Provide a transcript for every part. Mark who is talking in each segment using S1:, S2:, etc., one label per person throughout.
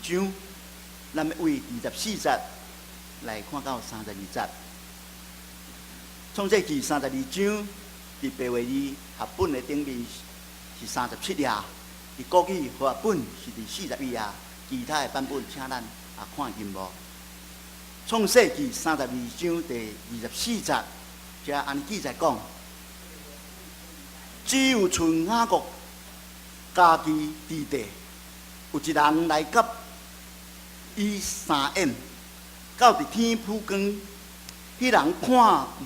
S1: 章，咱欲對二十四節來看到三十二節。創世記三十二章，佇白話字合本的頂面是37頁，佇國語和合本是佇41頁，其他的版本請咱也看螢幕。創世記三十二章第二十四節，遮按呢記載講：只有賰雅各家己佇地，有一人來佮伊相掩，到佇天晡光，彼人看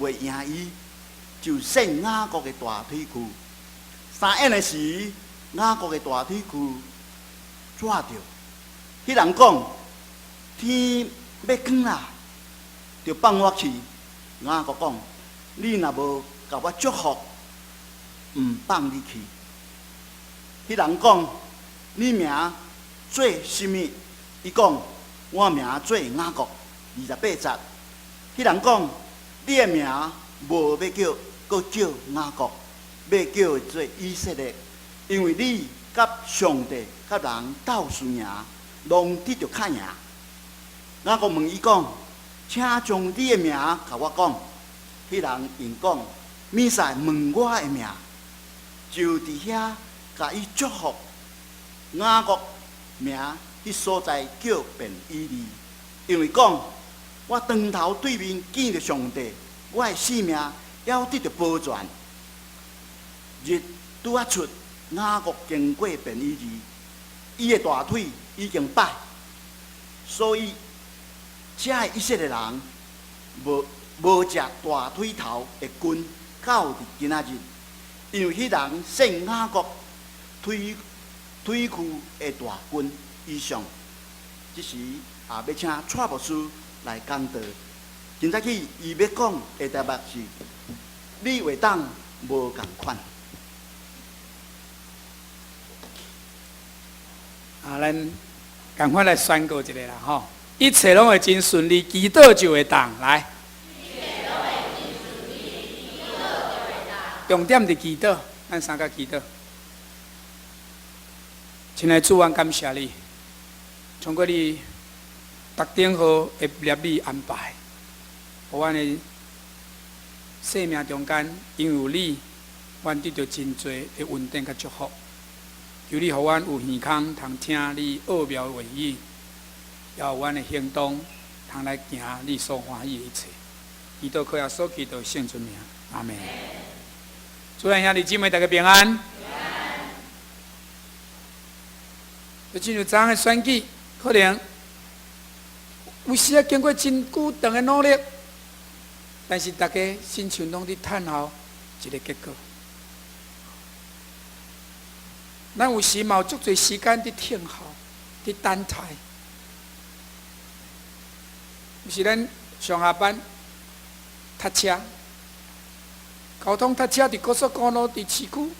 S1: 袂贏伊，就勝雅各的大腿趺。相掩的時，雅各的大腿趺掣著。彼人講：天欲光啦，就放我去。雅各講：你若無共我祝福，毋放你去。彼人講：你名做啥物？伊講：我名做雅各。28節，彼人講：你的名無欲叫，閣叫雅各，欲叫做以色列，因為你佮上帝、佮人鬥輸贏，攏得著較贏。雅各問伊講：請將你的名共我講。彼人應講：物使問我的名？就佇遐共伊祝福。雅各名彼所在叫便以利，因為講：我當頭對面見著上帝，我的性命猶得著保全。日拄仔出，雅各經過便以利，伊的大腿已經擺，所以遮的以色列人無食大腿頭的筋，到佇今仔日，因為彼人勝雅各腿趺的大筋。以上，這時也欲請蔡牧師來講道。今早起伊欲講的題目是：你會當無仝款。
S2: 啊，咱仝款來宣告一下啦，吼！一切攏會真順利，祈禱就會當來。一切攏會真順利，祈禱就會當。重點佇祈禱，咱三個祈禱。親愛的主，阮感謝你，通過你特頂好的立意安排，予阮的生命中間，因為有你，阮得著真濟的恩典佮祝福。求你予阮有耳孔通聽你奧妙的話語，也有阮的行動通來行你所歡喜的一切。祈禱靠耶穌基督聖尊名，阿們。主內兄弟姊妹，大家平安。就進入昨昏的選舉，可能有時啊經過真久長的努力，但是大家親像攏佇等候一个結果。咱有時嘛有足濟時間佇等候，佇等待。有時咱上下班塞車，交通塞車佇高速公路，佇市區，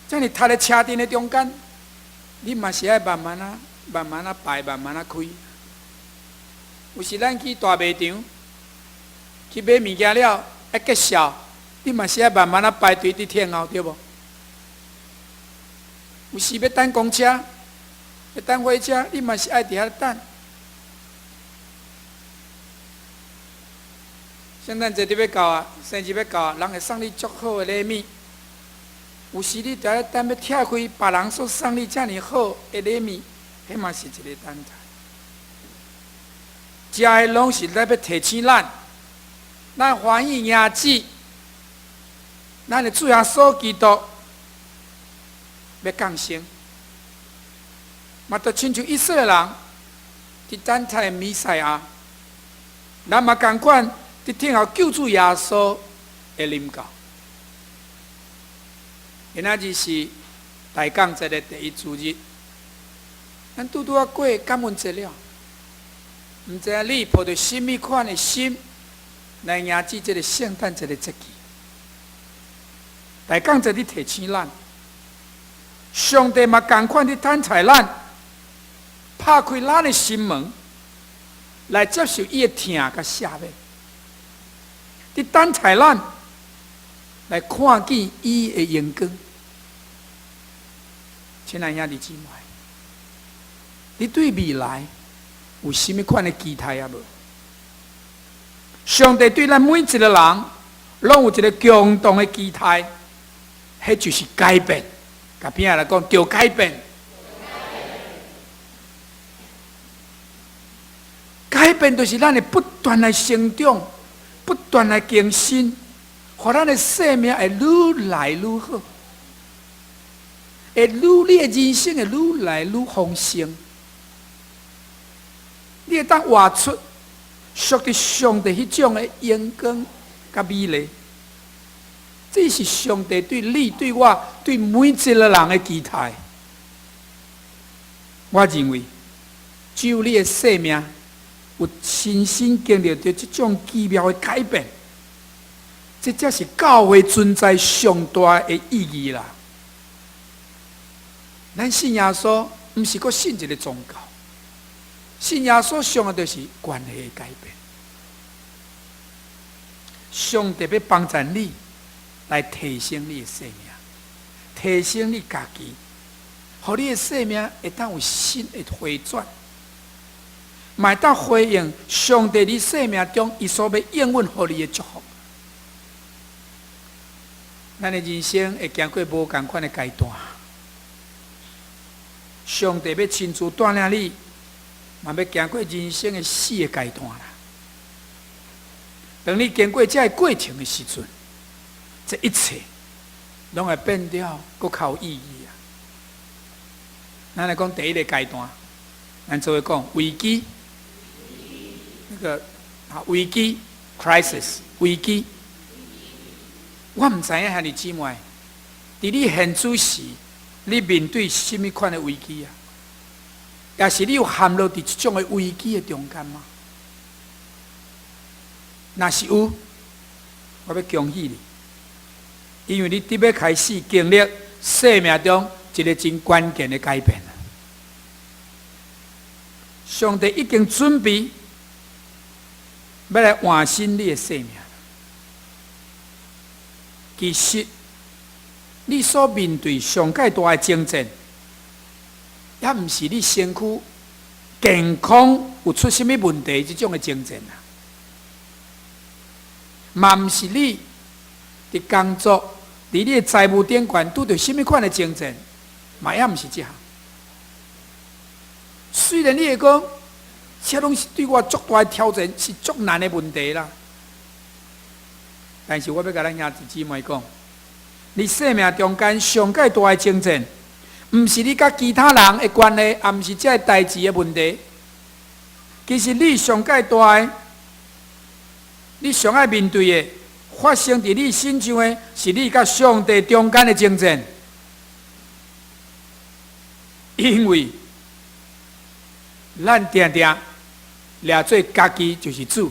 S2: 遮爾塞咧車陣的中間，你嘛是愛慢慢仔、慢慢仔排、慢慢仔開。有時咱去大賣場去買物件了，愛結數，你嘛是愛慢慢仔排隊佇等候，對無？有時欲等公車，欲等火車，你嘛是愛佇遐等。聖誕節欲到啊，生日欲到啊，人會送你足好的禮物。有時你佇遐等欲拆開別人所送你遮爾好的禮物，彼嘛是一个等待。遮的攏是咧欲提醒咱，咱歡喜迎接，咱的主耶穌基督欲降生，嘛就親像以色列人佇等待彌賽亞，咱嘛仝款佇等候救主耶穌的臨到。今仔日是大降節的第一主日，咱拄拄仔過感恩節了，毋知影你抱著啥物款的心來迎接這个聖誕節的節期。大降節佇提醒咱，上帝嘛仝款佇等待咱，拍開咱的心門，來接受伊的疼佮赦免，佇等待咱來看見伊的榮光。親愛兄弟姊妹，你對未來有啥物款的期待啊無？上帝對咱每一個人，攏有一個共同的期待，彼就是改變。共邊仔來講，著改變。改變就是咱會不斷來成長，不斷來更新，予咱的生命會愈來愈好，會愈你的人生會愈來愈豐盛。你會當活出屬於上帝彼種的榮光佮美麗，這是上帝對你、對我、對每一個人的期待。我認為，只有你的生命有親身經歷著這種奇妙的改變，這才是教會存在上大的意義啦。咱信耶穌，毋是閣信一个宗教，信耶穌上的就是關係的改變。上帝欲幫助你來提升你的生命，提升你家己，予你的生命會當有新的回轉，嘛會當回應上帝佇生命中伊所欲應允予你的祝福。咱的人生會經過無仝款的階段，上帝欲親自帶領你，嘛欲經過人生的四个階段啦。當你經過這个過程的時陣，這一切攏會變了閣較有意義啊！咱來講第一个階段，咱做伙講危機，那個啊危機 crisis 危機。我毋知影兄弟姊妹，佇你現此時，你面對啥物款的危機啊？抑是你有陷落佇這種的危機的中間嗎？若是有，我欲恭喜你，因為你得欲開始經歷生命中一个真關鍵的改變。上帝已經準備欲來換新你的生命。其實，你所面對上蓋大的爭戰，也毋是你身軀健康有出啥物問題這種的爭戰啊，嘛毋是你佇工作、佇你的財務頂懸拄著啥物款的爭戰，嘛也毋是這項。雖然你會講，這攏是對我足大的挑戰，是足難的問題啦。但是我欲共咱兄弟姊妹講，你生命中間上蓋大的爭戰，毋是你佮其他人的關係，也毋是這个代誌的問題。其實你上蓋大的，你上愛面對的，發生佇你身上的，是你佮上帝中間的爭戰。因為咱定定掠做家己就是主。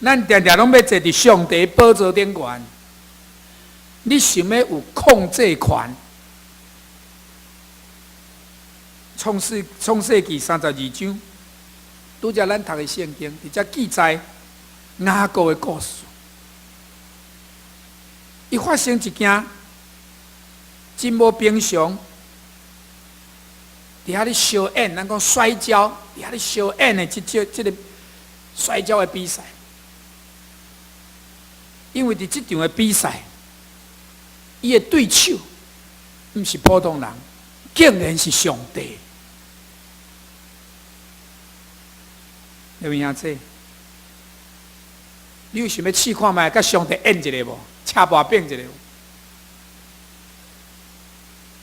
S2: 咱定定攏欲坐佇上帝寶座頂懸，你想欲有控制權？創世記32章，拄才咱讀的聖經，佇遮記載雅各的故事。伊發生一件真無平常，佇遐咧相演，咱講摔跤，佇遐咧相演的這這這个摔跤的比賽。因為佇這場的比賽，伊的對手毋是普通人，竟然是上帝。有影這？你有想欲試看覓，佮上帝演一下無？車跋變一下無？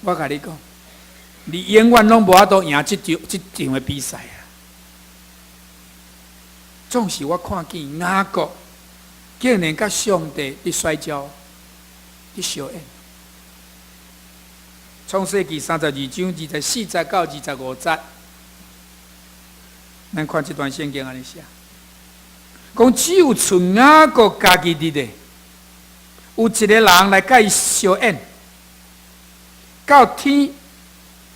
S2: 我共你講，你永遠攏無法度贏這場這場的比賽啊！總是我看見雅各竟然佮上帝佇摔跤，佇相演。創世記32章24節到25節，咱看這段聖經按呢寫，講只有賰雅各家己佇咧，有一個人來佮伊相演，到天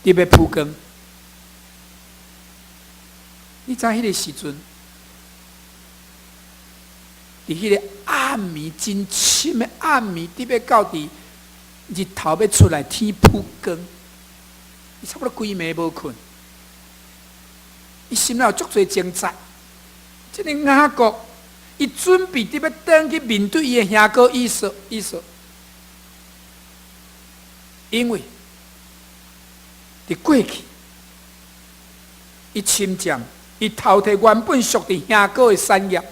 S2: 得欲曝光。你知彼个時陣，佇彼个暗暝真深的暗暝，得欲到佇日頭欲出來，天曝光，伊差不多規暝無睏。伊心內有足濟掙扎。這个雅各，伊準備佇欲轉去面對伊的兄哥以掃，以掃，因為佇過去，伊侵佔，伊偷提原本屬佇兄哥的產業，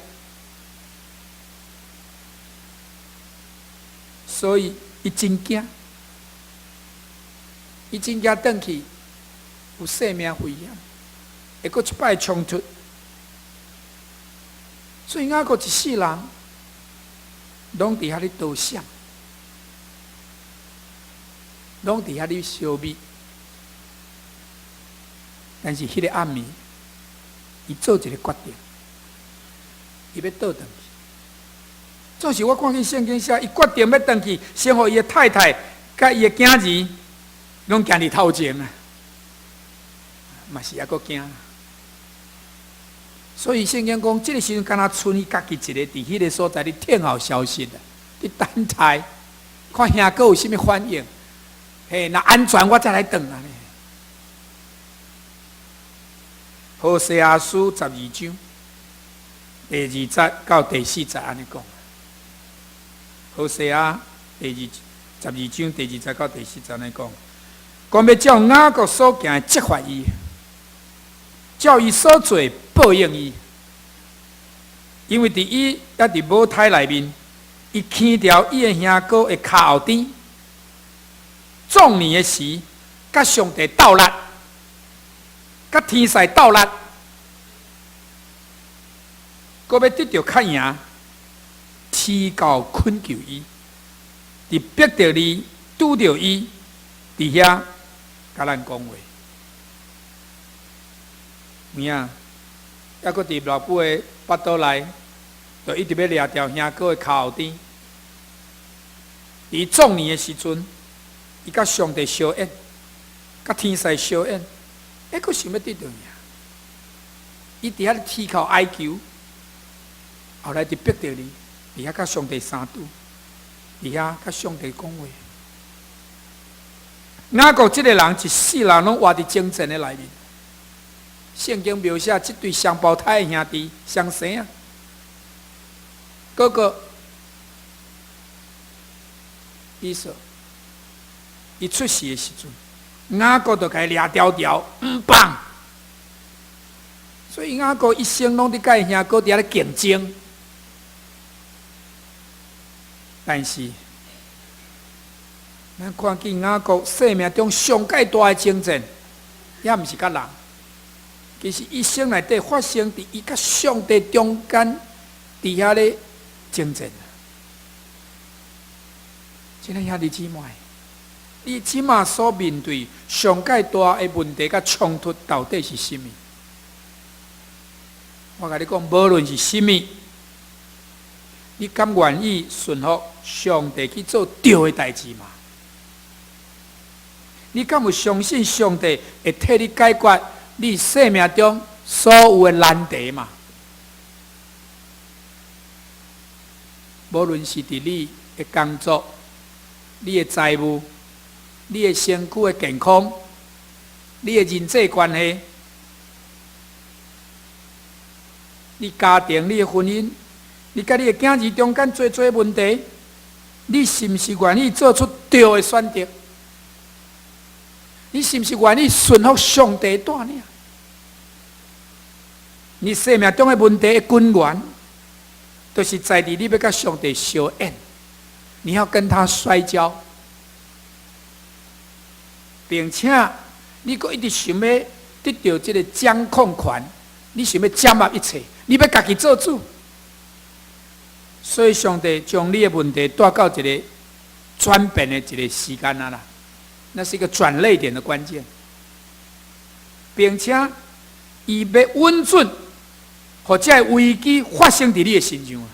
S2: 所以伊真驚，伊真驚轉去有性命危險，會閣一擺衝突。所以雅各一世人，攏佇遐咧躲閃，攏佇遐咧消滅。但是彼个暗暝，伊做一个決定，伊欲倒轉去。總是我看見聖經寫，伊決定欲轉去，先予伊的太太佮伊的囝兒，攏行佇頭前啊，嘛是猶閣驚。所以聖經講，這个時陣敢若賰伊家己一个佇彼个所在咧聽候消息啊，佇等待，看兄哥有啥物反應。嘿，若安全我才來轉啊。何西阿書12章第二節到第四節按呢講。何西阿12章第二節到第四節按呢講，講欲照雅各所行的責罰伊，照伊所做報應伊，因為佇伊猶佇母胎內面，伊牽牢伊的兄哥的跤後邊，壯年的時，佮上帝鬥力，佮天使鬥力，閣欲得著較贏，天狗懇求伊，佇伯特利拄著伊，佇遐共咱講話。有影，猶閣佇老母的腹肚內，就一直欲掠牢兄哥的跤後邊。佇壯年的時陣，伊佮上帝相演，佮天使相演，欸，閣想欲得著贏。伊佇遐咧天口哀求，後來佇伯特利，佇遐佮上帝相拄，佇遐佮上帝講話。雅各這个人一世人攏活佇爭戰的內面。聖經描寫這對雙胞胎的兄弟雙生啊，哥哥以掃，伊出世的時陣，雅各就共伊掠牢牢，毋放。所以雅各一生攏佇佮伊兄哥佇遐咧競爭。但是，咱看見雅各生命中上蓋大的爭戰，也毋是佮人。其實一生內底發生佇伊佮上帝中間佇遐咧爭戰。親愛兄弟姊妹，你這馬所面對上蓋大的問題佮衝突，到底是啥物？我共你講，無論是啥物，你敢願意順服上帝去做對的代誌嗎？你敢有相信上帝會替你解決你生命中所有的難題嗎？無論是佇你的工作、你的財務、你的身軀的健康、你的人際關係、你家庭、你的婚姻、你佮你的囝兒中間濟濟問題，你是毋是願意做出對的選擇？你是毋是願意順服上帝帶領？你生命中的問題的根源，就是在佇你欲佮上帝相演，你要跟他摔跤，並且你閣一直想欲得著這个掌控權，你想欲掌握一切，你欲家己做主。所以上帝將你的問題帶到一个轉變的一个時間啊啦，那是一個轉捩點的關鍵，並且伊欲允准，予這个危機發生佇你的身上。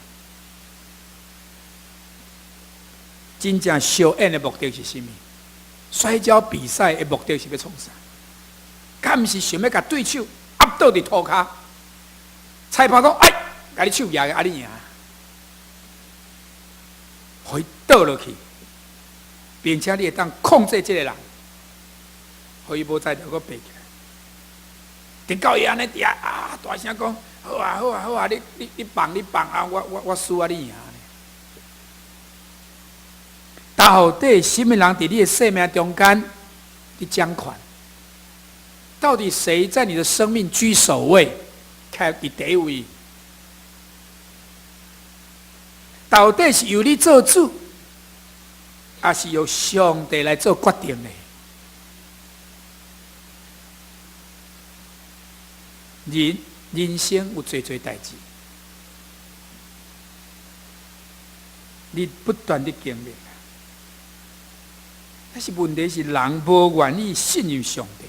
S2: 真正相演的目的是啥物？摔跤比賽的目的是欲創啥？敢毋是想欲共對手壓倒佇塗跤？裁判講：哎，共你手舉啊，你贏，予伊倒落去，並且你會當控制這个人，予伊無才調閣爬起來。直到伊按呢佇遐啊，大聲講：好啊，好啊，好啊！你放你放啊！我輸啊，你贏。到底啥物人佇你的生命中間佇掌權？到底誰在你的生命居首位，徛佇第一位？到底是由你做主，抑是由上帝來做決定的？人生有濟濟代誌，你不斷的經歷。但是問題是，人無願意信任上帝，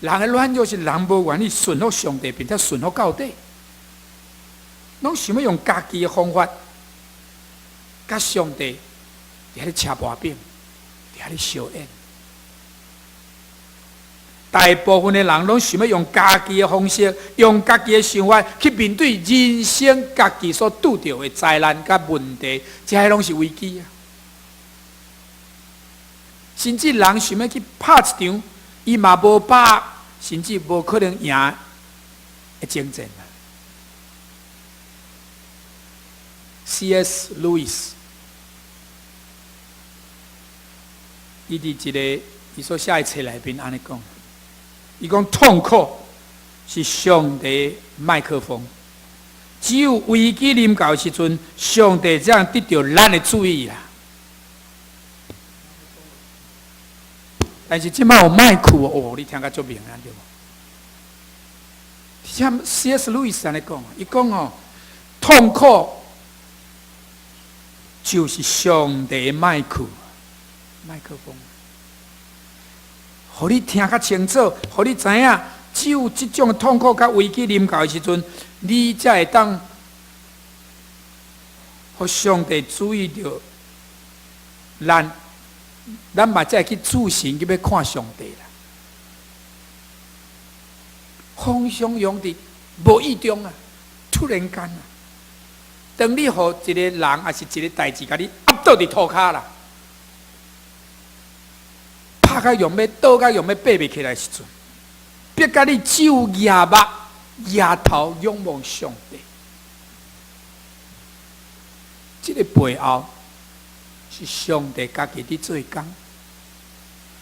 S2: 人的軟弱是人無願意順服上帝，並且順服到底，攏想欲用家己的方法，佮上帝佇遐咧車薄餅，佇遐咧相演。大部分的人攏想欲用家己的方式，用家己的想法去面對人生家己所拄著的災難佮問題，這些攏是危機啊！甚至人想欲去拍一場，伊嘛無把握，甚至無可能贏的爭戰啊！C.S. Lewis，伊佇一个伊所寫的冊內面按呢講，伊講痛苦是上帝麥克風，只有危機臨到的時陣，上帝才會得著咱的注意啦。但是這擺有麥克哦，你聽甲足明啊，對無？像 C.S. 路易斯按呢講，伊講哦，痛苦就是上帝的麥克風，予你聽較清楚，予你知影，只有這種痛苦佮危機臨到的時陣，你才會當予上帝注意著咱。咱嘛才會去注神去欲看上帝啦。風常用佇無意中啊，突然間啊，當你予一個人抑是一個代誌，共你壓倒佇塗跤啦，拍甲用欲倒甲用欲爬袂起來時陣，逼甲你只有額目、額頭仰望上帝。這個背後是上帝家己佇做工，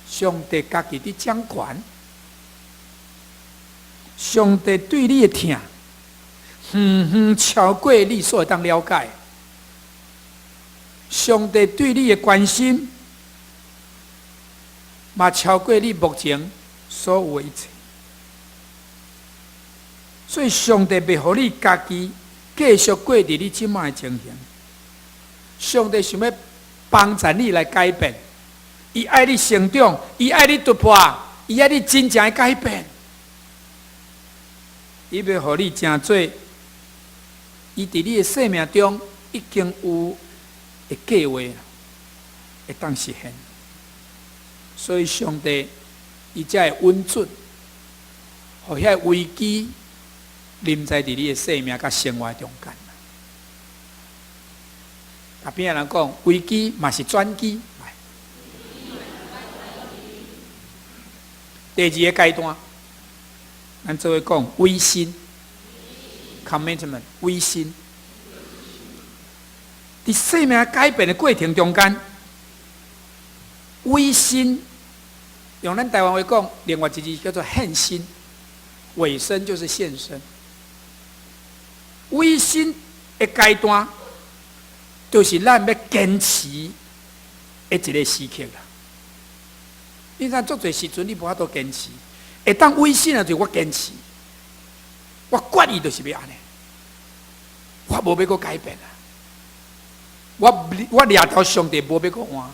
S2: 上帝家己佇掌權，上帝對你的疼，遠遠超過你所會當了解。上帝對你的關心，嘛超過你目前所有的一切。所以，上帝袂予你家己繼續過佇你這擺的情形。上帝想欲幫助你來改變，伊愛你成長，伊愛你突破，伊愛你真正的改變。伊欲予你成做，伊佇你的生命中已經有的計劃，會當實現。所以上帝伊才會允准，予遐个危機臨在佇你的生命佮生活中間。共邊仔人講，危機嘛是轉機。第二个階段，咱做伙講委身，commitment，委身。佇生命改變的過程中間，委身用咱台灣話講，另外一字叫做獻身，委身就是獻身。委身的階段，就是咱欲堅持的一个時刻啦。你知足濟時陣，你無法度堅持，會當委身啊，就是我堅持，我決意就是欲按呢，我無欲閣改變啊。我掠著上帝無欲閣換。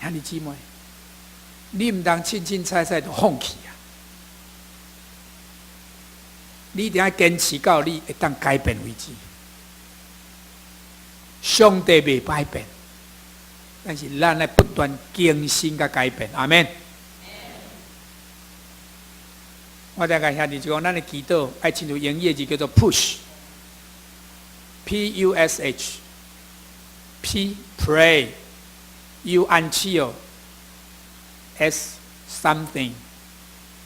S2: 兄弟姊妹，你毋通凊凊彩彩就放棄啊！你一定愛堅持到你會當改變為止。上帝袂改變，但是咱愛不斷更新佮改變。阿們。我再共兄弟講，咱的祈禱愛親像英語的字叫做 push，P U S H，P pray，U until，S something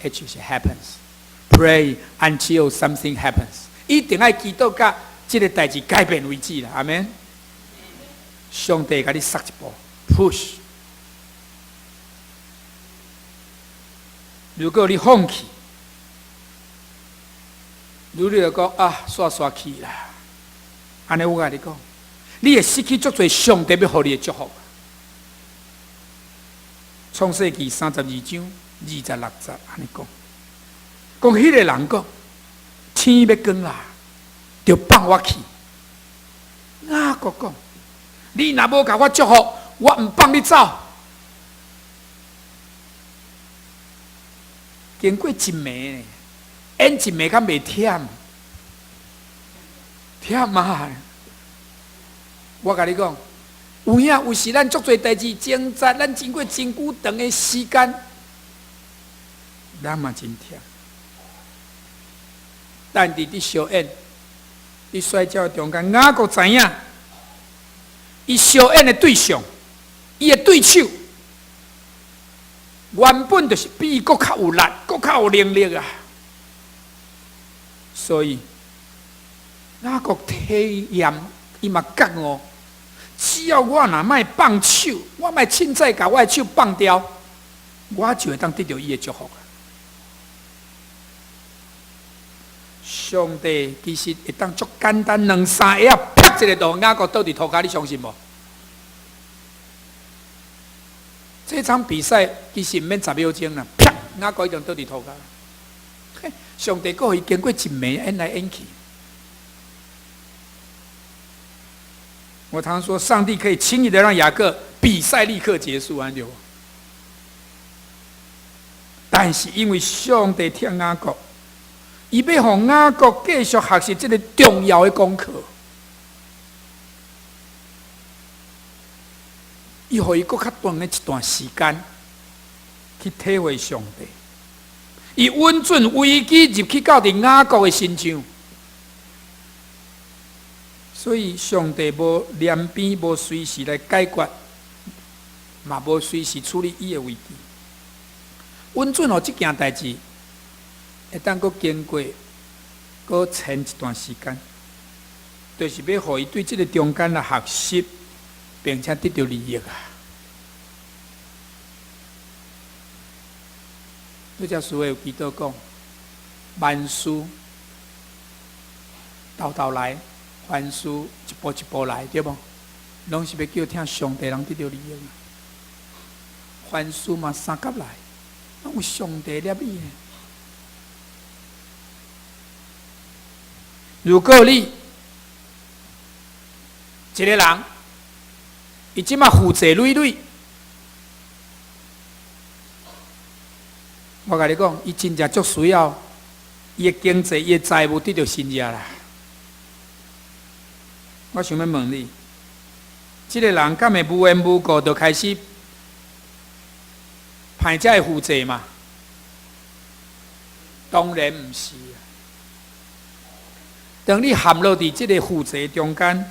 S2: H 是 happens。Pray until something happens。一定愛祈禱到這个代誌改變為止啦，阿們。上帝共你捒一步，push。如果你放棄，如你就講啊，煞煞去啦。按呢我共你講，你會失去足濟上帝欲予你的祝福。創世記32章26節按呢講，講彼个人講，天欲光啦，就放我去。雅各講，你若無共我祝福，我毋放你走。經過一暝呢，演一暝敢袂忝？忝啊！我共你講，有影有時咱足濟代誌掙扎，咱經過真久長的時間，咱嘛真忝。但佇相演、佇摔跤中間，雅各知影，伊相演的對象，伊的對手，原本就是比伊閣較有力、閣較有能力啊。所以雅各體驗，伊嘛覺悟，只要我若莫放手，我莫凊彩共我的手放掉，我就會當得著伊的祝福。上帝其實會當足簡單，兩三下啪一个就雅各倒佇塗跤，你相信無？這場比賽其實毋免10秒鐘啦，啪，雅各已經倒佇塗跤。上帝閣予伊經過一暝演來演去。我常說，上帝可以輕易的讓雅各比賽立刻結束，按對無？但是因為上帝疼雅各，伊欲予雅各繼續學習這个重要的功課，伊予伊閣較長的一段時間去體會上帝，伊允准危機入去到佇雅各的身上，所以上帝無兩邊無隨時來解決，嘛無隨時處理伊的危機。允准予這件代誌會當閣經過，閣撐一段時間，就是欲予伊對這个中間來學習，並且得著利益啊！這只書有祈禱講，萬事沓沓來，凡事一步一步來，對無？攏是欲叫疼上帝人得著利益。凡事嘛相佮來，攏有上帝掠伊。如果你一个人，伊這馬負債累累，我共你講，伊真正足需要伊的經濟、伊的財務得著新業啦。我想欲問你，這个人敢會無緣無故就開始歹才會負債嘛？當然毋是。當你陷落佇這个負債中間，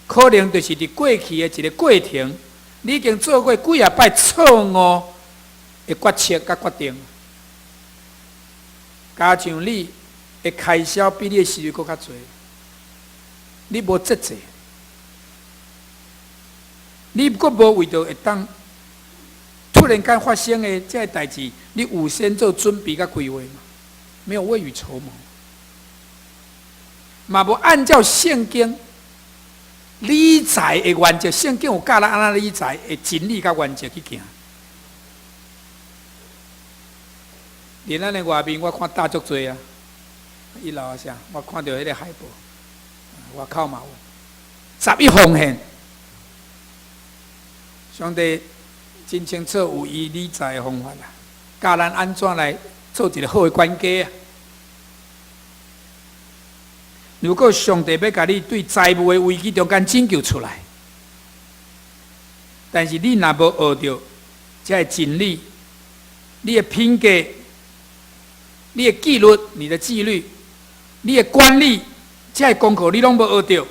S2: 可能就是佇過去的一个過程，你已經做過幾仔擺錯誤的決策佮決定，加上你的開銷比你的收入閣較濟，你無節制，你閣無為著會當突然間發生的這个代誌，你預先做準備佮規劃嘛？沒有未雨綢繆，嘛無按照聖經理財的原則，聖經有教咱按怎理財的真理佮原則去行。佇咱的外面，我看搭足濟啊！一樓啊啥，我看著彼个海報，外口嘛有十一奉獻，上帝真清楚有伊理財的方法啦，教咱按怎來做一个好的管家啊！如果上帝欲共你對財務的危機中間拯救出來，但是你若無學著這个真理，你的品格、你的紀律、你的紀律、你的管理，這个功課你攏無學著，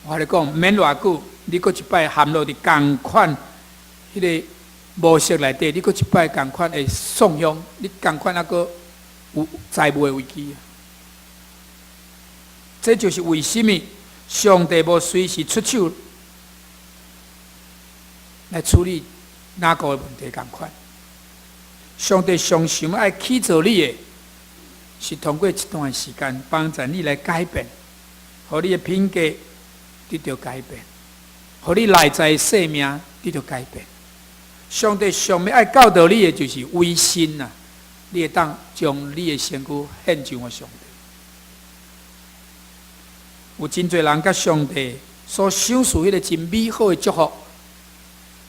S2: 我共你講，毋免偌久，你閣一擺陷落佇仝款彼个模式內底，你閣一擺仝款會送向，你仝款猶閣有財務的危機。這就是為什麼上帝無隨時出手來處理雅各的問題仝款。上帝常常愛起造你的，是通過一段時間幫助你來改變，予你的品格得著改變，予你內在的生命得著改變。上帝上欲愛教導你的就是委身啊！你會當將你的身軀獻上予上帝。有真濟人佮上帝所賞賜彼个真美好的祝福，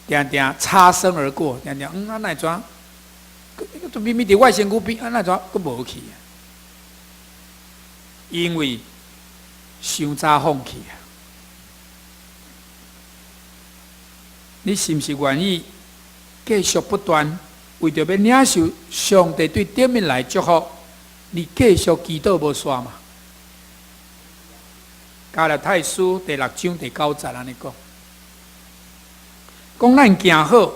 S2: 定定擦身而過，定定啊，哪會怎？明明佇我身軀邊，啊，哪會怎閣無去啊？因為傷早放棄啊！你是毋是願意繼續不斷為著欲領受上帝對頂面來祝福，你繼續祈禱無煞嘛？加拉太書第六章第九節按呢講，講咱行好，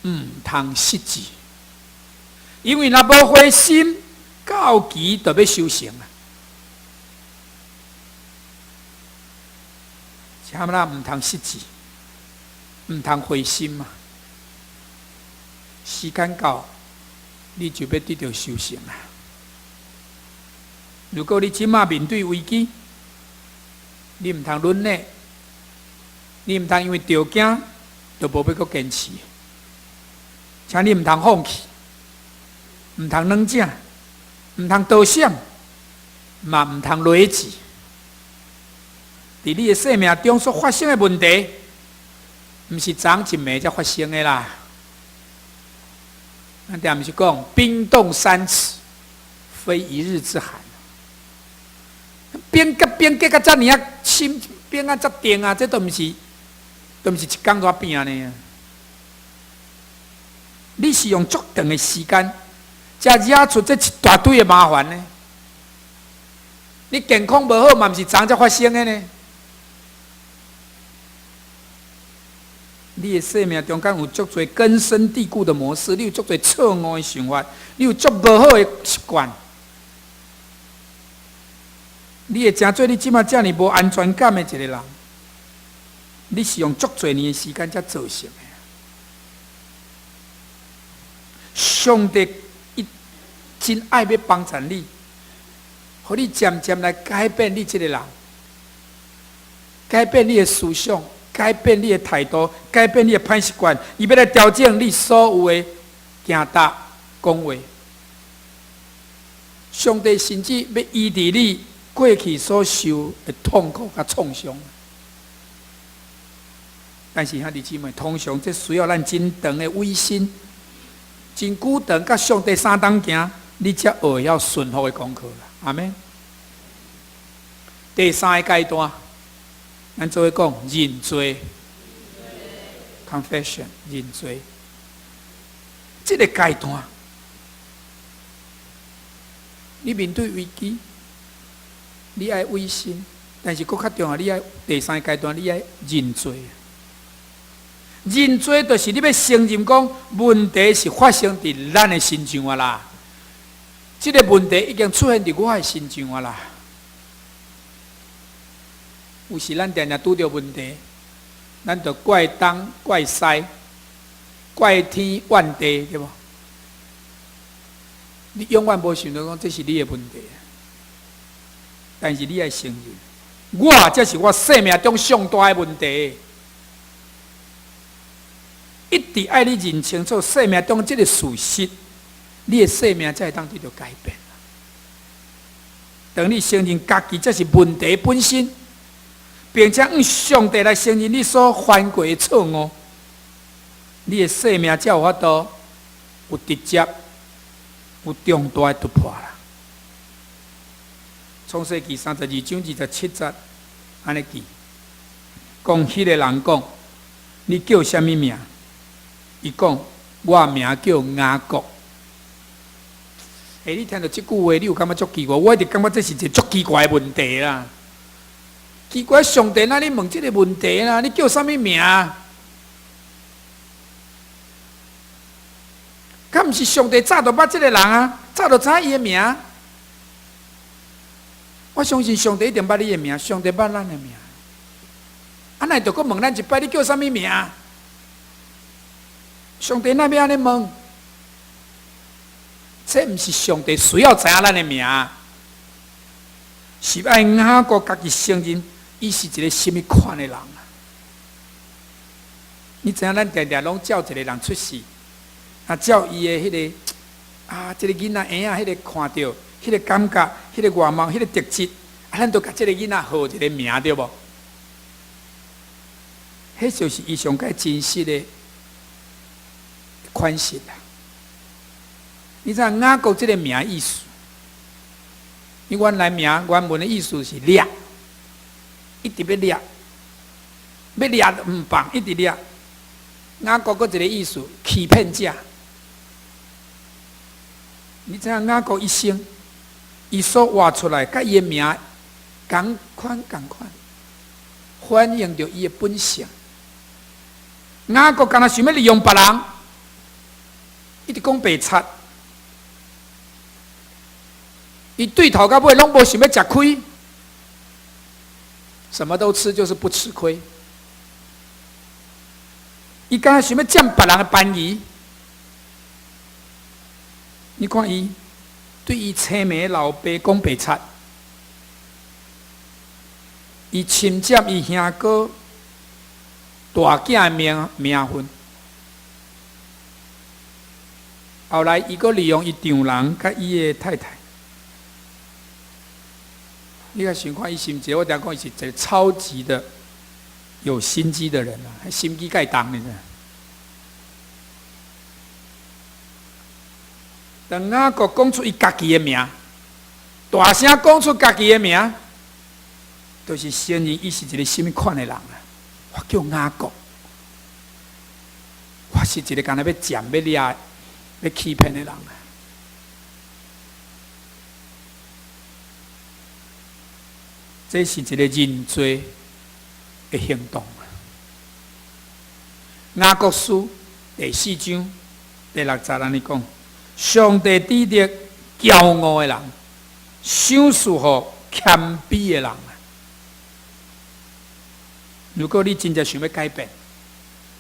S2: 毋通失志，因為若無灰心，到期就欲收成啊！請咱毋通失志，毋通灰心嘛。時間到，你就欲得著收成啊！如果你這馬面對危機，你毋通忍耐，你毋通因為著驚就無欲閣堅持，請你毋通放棄，毋通軟正，毋通倒閃，嘛毋通累志。佇你的生命中所發生的問題，毋是昨一暝才發生的啦。咱定毋是講冰凍三尺，非一日之寒。冰結冰結甲遮爾仔深，冰啊遮定啊，這都毋是一工就變呢。你是用足長的時間，才惹出這一大堆的麻煩呢？你健康無好嘛，毋是昨才發生的呢？你的生命中間有足濟根深蒂固的模式，你有足濟錯誤的想法，你有足無好的習慣，你會成做你這馬遮爾無安全感的一個人，你是用足濟年的時間才造成的。上帝伊真愛欲幫助你，予你漸漸來改變你這個人，改變你的思想，改變你的態度，改變你的歹習慣，伊欲來調整你所有的行動、講話。上帝甚至欲醫治你過去所受的痛苦佮創傷。但是兄弟姊妹，通常這需要咱真長的委身，真久長佮上帝相同行，你才學會曉順服的功課啦。阿們。第三个階段，咱做伙講認罪，confession 認罪。這个階段，你面對危機，你愛委身，但是閣較重要，你愛第三个階段，你愛認罪。認罪就是你欲承認講問題是發生佇咱的身上啊啦，這个問題已經出現佇我的身上啊啦。有時咱定定拄著問題，咱就怪東怪西，怪天怨地，對無？你永遠無想著講這是你的問題，但是你愛承認，我這是我生命中上大的問題。一直愛你認清楚生命中這个事實，你的生命才會當得著改變。當你承認家己這是問題本身，並且向上帝來承認你所犯過的錯誤，你的生命才有法度有直接、有重大的突破啦。創世記32章27節，按呢記，講彼个人講，你叫啥物名？伊講，我名叫雅各。欸，你聽著這句話，你有感覺足奇怪？我一直感覺這是一个足奇怪的問題啦。奇怪，上帝哪裡問這个問題啦？你叫啥物名？毋是上帝早就捌這个人啊？早就知影伊的名。我相信上帝一定捌你的名，上帝捌咱的名。啊，哪會著閣問咱一擺，你叫啥物名？上帝哪欲按呢問？這毋是上帝需要知影咱的名，是愛雅各家己承認，伊是一个啥物款的人啊？你知影咱定定攏照一个人出世，啊，照伊的彼个啊，這个囡仔嬰仔彼个看著，彼个感覺，彼个外貌，彼个特質，啊，咱都共這个囡仔號一个名，對無？彼就是伊上蓋真實的款式啊！你知影雅各這个名意思？伊原來名原文的意思是掠，一直欲掠，欲掠都毋放，一直掠。雅各閣一个意思，欺騙者。你知影雅各一生，伊所活出來，佮伊的名仝款仝款，反映著伊的本性。雅各敢若想欲利用別人，一直講白賊。伊對頭到尾攏無想欲食虧，什麼都吃，就是不吃虧。伊敢若想欲佔別人的便宜，你看伊對伊青暝老爸講白賊，伊侵佔伊兄哥大囝的名分，後來伊閣利用伊丈人佮伊的太太。你共想看伊是毋是？我定講伊是一個超級的有心機的人啊，心機蓋重，你知？當雅各講出伊家己的名，大聲講出家己的名，就是承認伊是一個啥物款的人啊！我叫雅各，我是一個干焦欲佔、欲掠、欲欺騙的人啊！這是一個認罪的行動。雅各書第四章第六節按呢講：上帝抵擋驕傲的人，賞賜予謙卑的人。如果你真正想欲改變，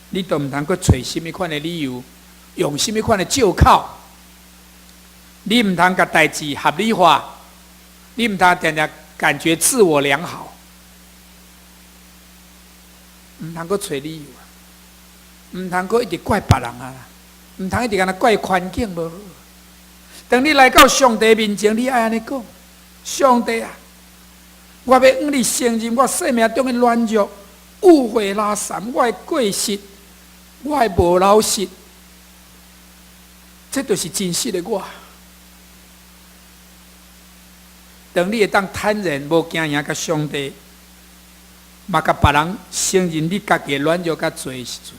S2: 你都毋通閣揣啥物款的理由，用啥物款的借口，你毋通共代誌合理化，你毋通定定感覺自我良好，毋通閣揣理由啊，毋通閣一直怪別人啊，毋通一直干焦怪環境無好。當你來到上帝面前，你愛按呢講：上帝啊，我欲向你承認我生命中的軟弱、誤會、拉撒，我的過失、我的無老實，這就是真實的我。當你會當坦然無驚惶，共上帝，嘛共別人承認你家己的軟弱佮罪的時陣，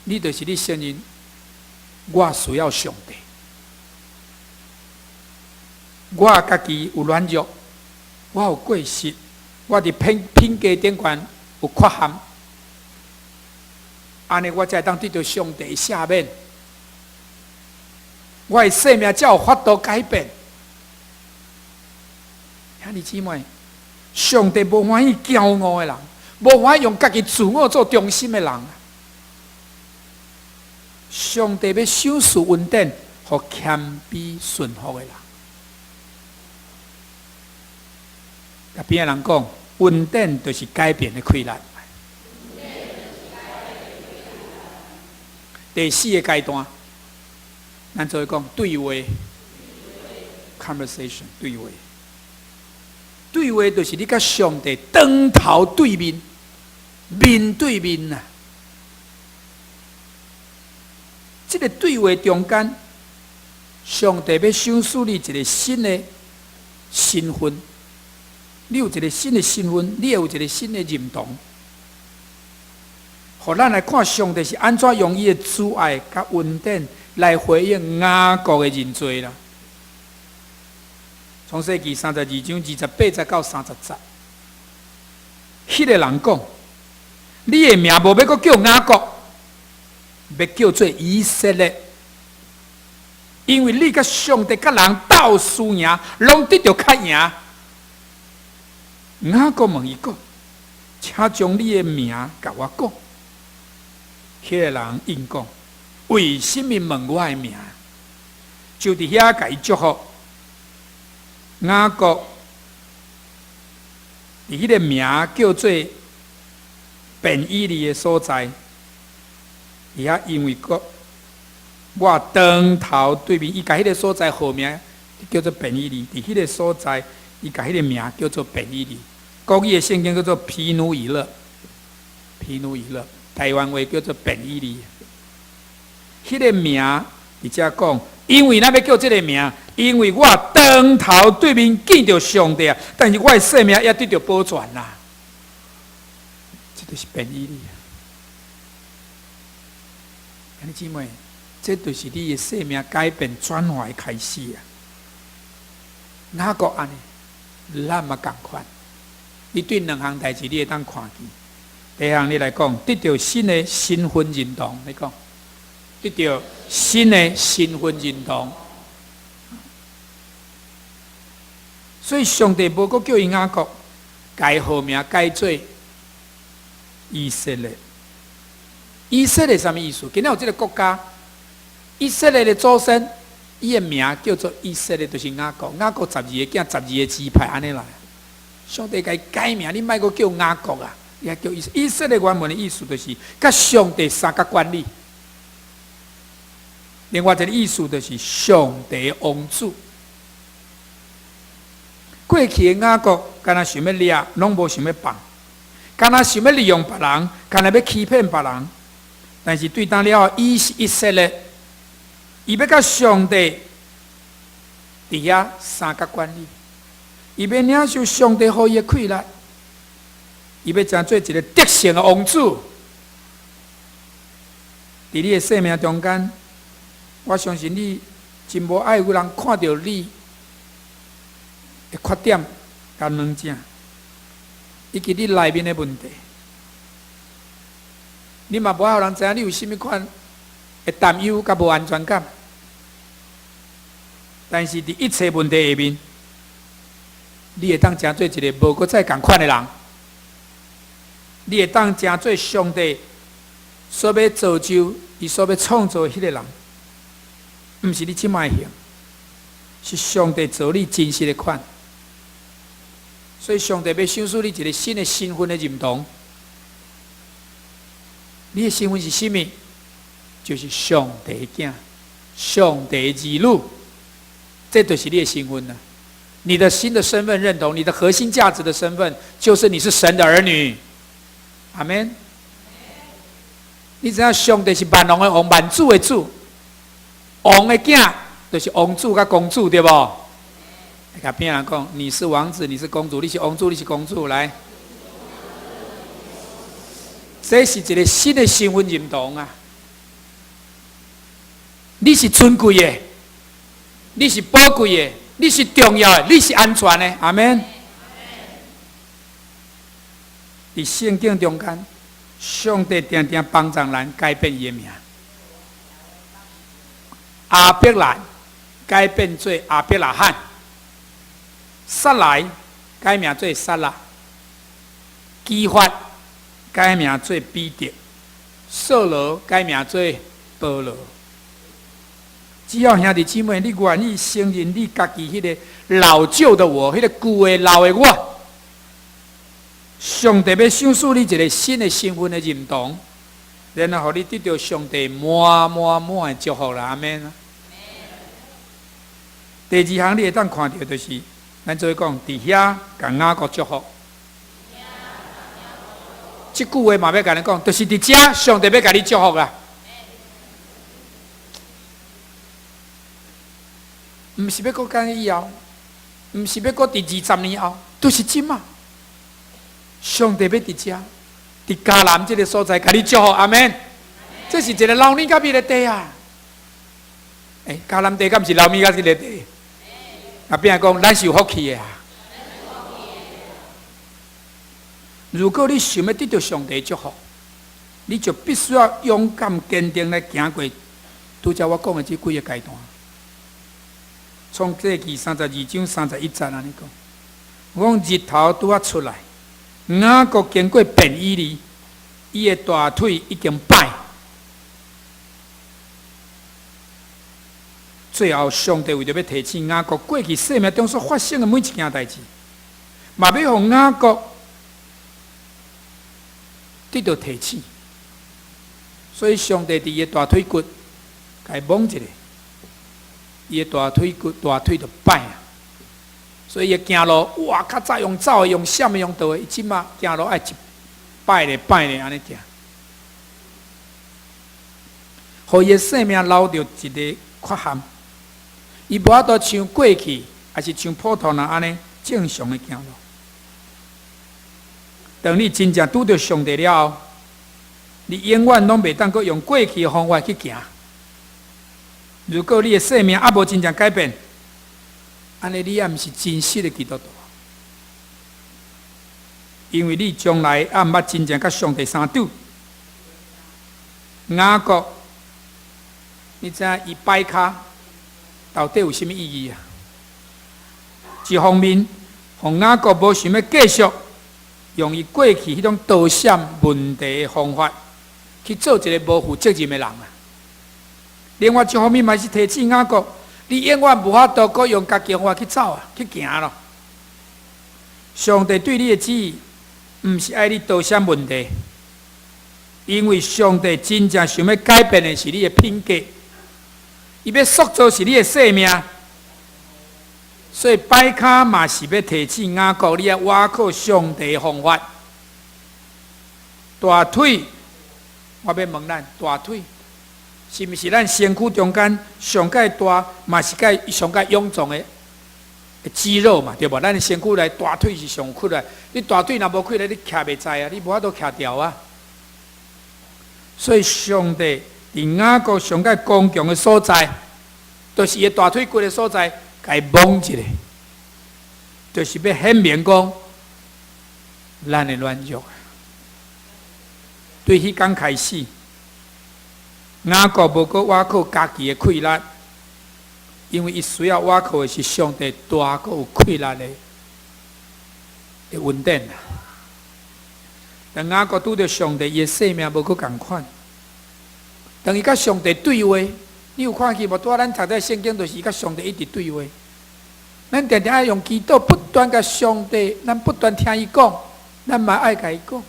S2: 你就是咧承認我需要上帝，我家己有軟弱，我有過失，我佇品格頂懸有缺陷，按呢我才會當得著上帝赦免。我的生命才有法度改變。兄弟姊妹，上帝無歡喜驕傲的人，無歡喜用家己自我做中心的人。上帝欲賞賜恩典，予謙卑順服的人。共邊仔人講，恩典就是改變的氣力。第四个階段。咱做伙講對話，conversation 對話，對話就是你佮上帝當頭對面，面對面啊！這个對話中間，上帝欲賞賜你一個新的身份，你有一個新的身份，你會有一個新的認同。予咱來看上帝是按怎用伊的慈愛佮恩典來回應雅各的認罪啦。創世記32章28節到30節，彼個人講：你的名無欲閣叫雅各，欲叫做以色列，因為你佮上帝佮人鬥輸贏，攏得著較贏。雅各問伊講：請將你的名共我講。彼個人應講：為什麼問我的名？就佇遐共伊祝福。雅各佇彼個名叫做便以利的所在，佇遐因為閣我當頭對面，伊共彼個所在號名叫做便以利。佇彼個所在，伊共彼個名叫做便以利。國語的聖經叫做毗努伊勒，毗努伊勒，台灣話叫做便以利。彼個名佇遮講，因為咱欲叫這个名，因為我當頭對面見著上帝啊，但是我的性命也得著保全啦。這就是便以利啊！兄弟姊妹，這就是你的生命改變轉化的開始啊！雅各按呢，咱嘛仝款。你對兩項代誌，你會當看見。第一項你來講，得著新的身份認同，你講得著新的身份認同。所以上帝無閣叫伊雅各改號名改做以色列。以色列啥物意思？今仔有這个國家，以色列的祖先，伊的名叫做以色列，就是雅各。雅各十二個囝，十二個支派按呢來。上帝共伊改名，你莫閣叫雅各啊，你愛叫以色列。以色列原文的意思就是佮上帝相佮管理。另外一個意思就是上帝王子。過去的雅各，敢若想欲掠，攏無想欲放；敢若想欲利用別人，敢若欲欺騙別人。但是對當了後，伊是以色列，伊欲佮上帝佇遐相佮管理，伊欲領受上帝予伊的氣力，伊欲成做一个得勝的王子。佇你的生命中間，我相信你真無愛有人看著你的缺點佮軟正，以及你內面的問題。你嘛無愛予人知影你有啥物款的擔憂佮無安全感。但是佇一切問題下面，你會當成做一个無閣再仝款的人，你會當成做上帝所欲造就、伊所欲創造的彼个人，毋是你這擺形，是上帝造你真實的款。所以上帝欲賞賜你一个新的身份的認同。你的身份是啥物？就是上帝囝、上帝兒女，這就是你的身份啦。你的新的身份認同，你的核心價值的身份，就是你是神的兒女。阿們。你知影上帝是萬王的王，萬主的主，王的囝就是王子佮公主，對無？共邊人講，你是王子，你是公主，你是王子，你是公主，來。這是一个新的身份認同啊！你是尊貴的，你是寶貴的，你是重要的，你是安全的，阿們。佇聖經中間，上帝定定幫助咱改變伊的名。亞伯蘭改變做亞伯拉罕，撒萊改名做撒拉，基法改名做彼得，掃羅改名做保羅。只要兄弟姊妹，你願意承認你家己彼个老舊的我，彼个舊的老的我，上帝欲賞賜你一个新的身份的認同，然後予你得著上帝滿滿滿的祝福啦，阿們。第二項你會當看著就是，咱做伙講，佇遐共雅各祝福。這句話嘛欲共你講，就是佇遮上帝欲共你祝福啊！毋是欲閣講以後，毋是欲閣佇20年後，就是這馬。上帝欲佇遮，佇迦南這个所在，共你祝福，阿們。這是一个流奶佮蜜的地啊！欸，迦南地敢毋是流奶佮蜜的地？啊，邊講，咱是有福氣的啊！如果你想欲得著上帝祝福，你就必須要勇敢堅定來行過拄才我講的這幾个階段。創世記32章31節按呢講，我講日頭拄仔出來，雅各經過便以利，伊的大腿已經擺。最後，上帝為著欲提醒雅各過去生命中所發生的每一件代誌，嘛欲予雅各得著提醒。所以，上帝佇伊的大腿骨共伊摸一下，伊的大腿骨大腿就擺啊。所以，伊行路哇，較早用走的，用閃的，用倒的，伊這馬行路愛一擺咧擺咧按呢行，予伊的生命留著一个缺陷。伊無法度像過去，抑是像普通人按呢正常的行路。當你真正拄著上帝了後，你永遠攏袂當閣用過去的方法去行。如果你的生命猶無真正改變，按呢你猶毋是真實的基督徒，因為你從來猶毋捌真正佮上帝相拄。雅各，你知影伊擺跤到底有啥物意義啊？一方面，予雅各無想欲繼續用伊過去彼種躲閃問題的方法去做一个無負責任的人啊。另外一方面嘛是提醒雅各，你永遠無法度閣用家己方法去走啊，去行咯。上帝對你的旨意，毋是愛你躲閃問題，因為上帝真正想欲改變的是你的品格，伊欲塑造是你的生命。所以擺跤嘛是欲提醒雅各，你愛倚靠上帝的方法。大腿，我欲問咱，大腿是毋是咱身軀中間上蓋大，嘛是蓋上蓋臃腫的肌肉嘛，對無？咱的身軀內大腿是上骨力，你大腿若無氣力，你徛袂在啊，你無法度徛牢啊。所以上帝佇雅各上蓋剛強的所在，就是伊的大腿骨的所在，共伊摸一下，就是欲顯明講咱的軟弱。對彼工開始，雅各無閣倚靠家己的氣力，因為伊需要倚靠的是上帝大閣有氣力的恩典啊。當雅各拄著上帝，伊的生命無閣仝款。當伊佮上帝對話，你有看見無？拄仔咱讀這聖經，就是伊佮上帝一直對話。咱定定愛用祈禱不斷共上帝，咱不斷聽伊講，咱嘛愛共伊講。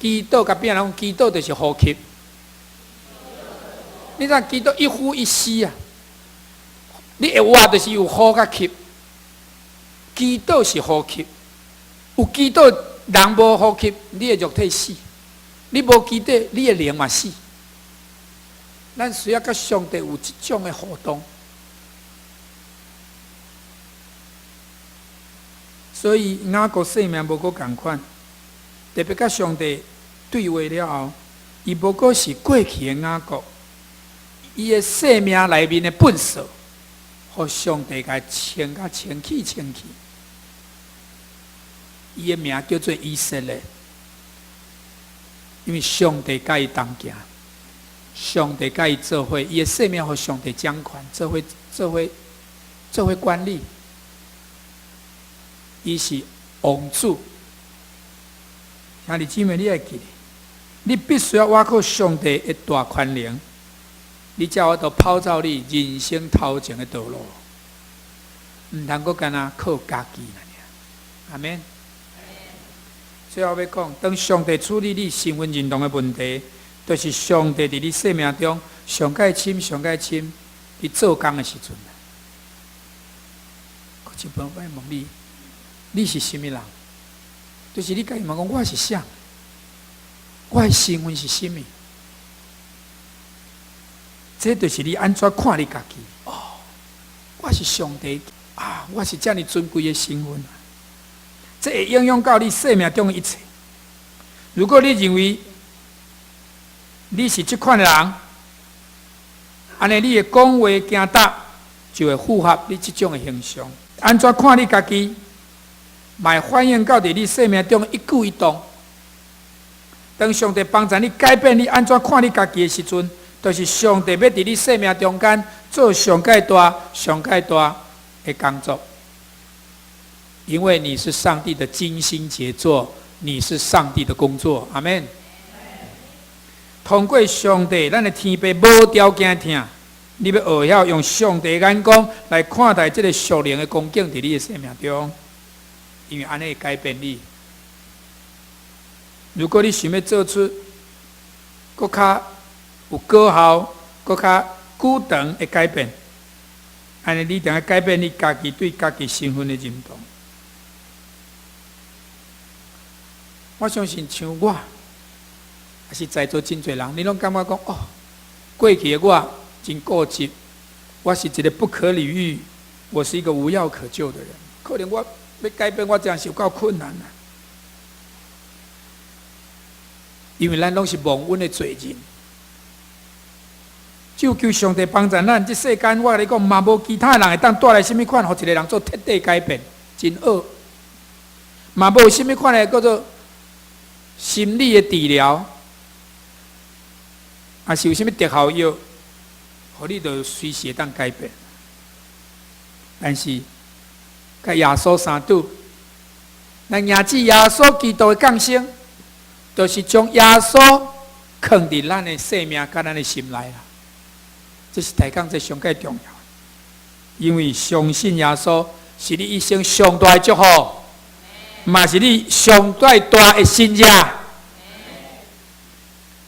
S2: 祈禱共別人講，祈禱就是呼吸。你知祈禱一呼一吸啊，你會活就是有呼佮吸。祈禱是呼吸，有祈禱人無呼吸，你的肉體死；你無祈禱，你的靈嘛死。咱需要佮上帝有這種的互動，所以雅各生命無閣仝款，特別佮上帝對話了後，伊無閣是過去的雅各，伊的生命內面的糞掃，予上帝共清甲清氣清氣。伊的名叫做以色列，因為上帝佮伊同行，上帝佮伊做伙，伊的生命予上帝掌權，做伙做伙做伙管理。伊是王子，兄弟姊妹，你愛記得，你必須要倚靠上帝的大權能，你才有法度跑走你人生頭前的道路，毋通閣干焦靠家己爾。阿們。最後欲講，當上帝處理你身份認同的問題，就是上帝佇你生命中上蓋深、上蓋深去做工的時陣。閣一擺，我問你，你是啥物人？就是你家己問講，我是啥？我的身份是啥物？這就是你按怎看你家己？哦，我是上帝啊！我是遮爾尊貴的身份。這會影響到你生命中的一切。如果你認為你是這款的人，按呢你的講話行答就會符合你這種的形象。按怎看你家己，嘛會反映到佇你生命中的一舉一動。當上帝幫助你改變你按怎看你家己的時陣，就是上帝欲佇你生命中間做上蓋大、上蓋大的工作。因為你是上帝的精心傑作，你是上帝的工作。阿們。通過上帝，咱的天父無條件疼，你欲學曉用上帝眼光來看待這个屬靈的光景佇你的生命中，因為按呢會改變你。如果你想欲做出閣較有果效、閣較久長的改變，按呢你一定愛改變你家己對家己身份的認同。我相信像我，抑是在座真濟人，你攏感覺講哦，過去的我真固執，我是一个不可理喻，我是一個無藥可救的人。可能我欲改變，我真是有夠困難啊！因為咱攏是忘恩的罪人，就求上帝幫助咱。這世間我共你講，嘛無其他人會當帶來啥物款，予一个人做徹底改變，真惡。嘛無啥物款的叫做心理的治療，抑是有啥物特效藥，予你就隨時會當改變。但是，佮耶穌相拄，咱迎接耶穌基督的降生，就是將耶穌囥佇咱的生命佮咱的心內啦。這是台講這上蓋重要，因為相信耶穌是你一生上大的祝福，嘛是你上蓋大的神蹟。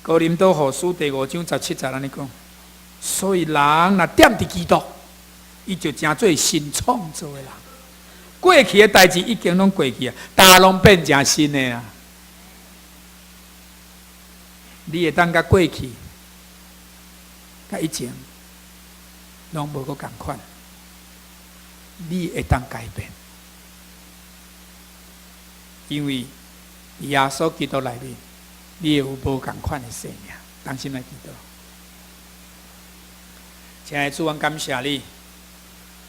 S2: 哥林多後書第五章十七節按呢講，所以人若踮佇基督，伊就成做新創造的人。過去的代誌已經攏過去啊，逐攏變成新的啊。你會當佮過去、佮以前攏無閣仝款，你會當改變，因為耶穌基督內面，你會有無仝款的生命。同心來祈禱，親愛的主，阮感謝你，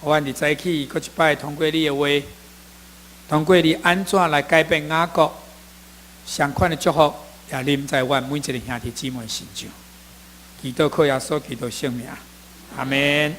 S2: 阮佇早起閣一擺通過你的話，通過你按怎來改變雅各，相款的祝福也臨在阮每一个兄弟姊妹身上。祈禱靠耶穌基督聖名，阿們。